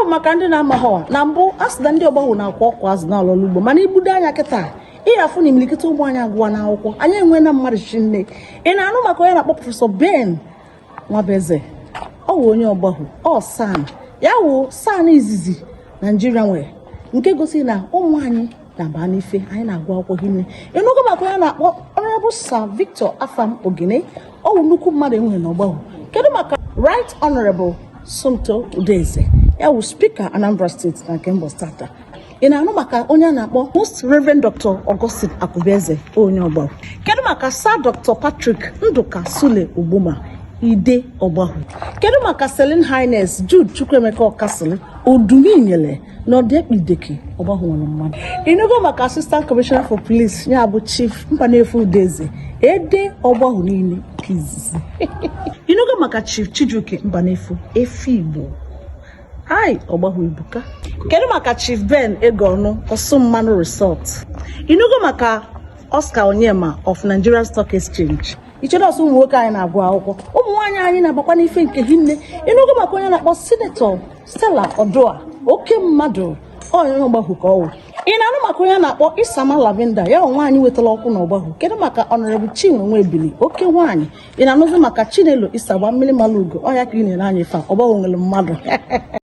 Ọ bụ maka ndị na-amaghọ na mbụ a sị na ndị Ọgbahụ na-akwọ ọkụ azụ n'ala ọrụ ugbo, mana igbudo anya kịta, ị afụ na imilikiti ụmụ anyị agụwa n'akwụkwọ. Anyị enwe na mmadụ chinne. Ị na-anụ maka onye na-akpọ Professor Ben Nwabeze? Ọ wụ onye Ọgbahụ. Ọ SAN ya wụ SAN izizi Naijiria nwere, nke gosi na ụmụ anyị na-aba n'ife anyị na-agụ akwụkwọ hinne. Ịnụgo maka onye na-akpọ Honorable Sir Victor Afam Ogene? Ọ wụ nnukwu mmadụ enwere n'Ọgbahụ. Kedu maka Right Honorable Somto Udeze, ya wụ Speaker Anambra Steeti na nke mbọ tata? Ị na-anụ maka onye a na-akpọ Most Reverend Dr. Augustine Akụbeze, onye Ọgbahụ? Kedu maka Sir Dr. Patrick Nduka Sule Ogboma, Ide Ọgbahụ? Kedu maka Serene Highness Jude Chukwuemeka Ọkasịlị Oduminyele na Ọdekpideke? Ọgbahụ nwere mmadụ. Ịnụgo maka Assistant Commissioner for Police, ya bụ Chief Mbanefo Udeze, Ede Ọgbahụ niile nke izizi? Ịnụgo maka Chief Chijioke Mbanefo, Efe Igbo? Ai, Ọgbahụ Ibuka. Kedu maka Chief Ben Egonu, Ọsụ Mmanụ Resort? Ịnụgo maka Oscar Onyema of Nigerian Stock Exchange? Ichere ọsọ ụmụ nwoke anyị na-agụ akwụkwọ, ụmụ nwaanyị anyị na-agbakwa n'ife nke hinne. Ịnụgo maka onye na-akpọ Senator Stella Odua, oke mmadụ, onye Ọgbahụ ka ọ wụ? Ị na-anụ maka onye a na-akpọ Isama Lavenda, ya bụ nwaanyị wetara ọkụ n'Ọgbahụ? Kedu maka Honorable Chinwe Nwebili, oke nwaanyị? Ị na-anụzi maka Chinelo Isagba, mmiri malugo? Ọya ka ị na-ere anyị fa. Ọgbahụ nwere mmadụ.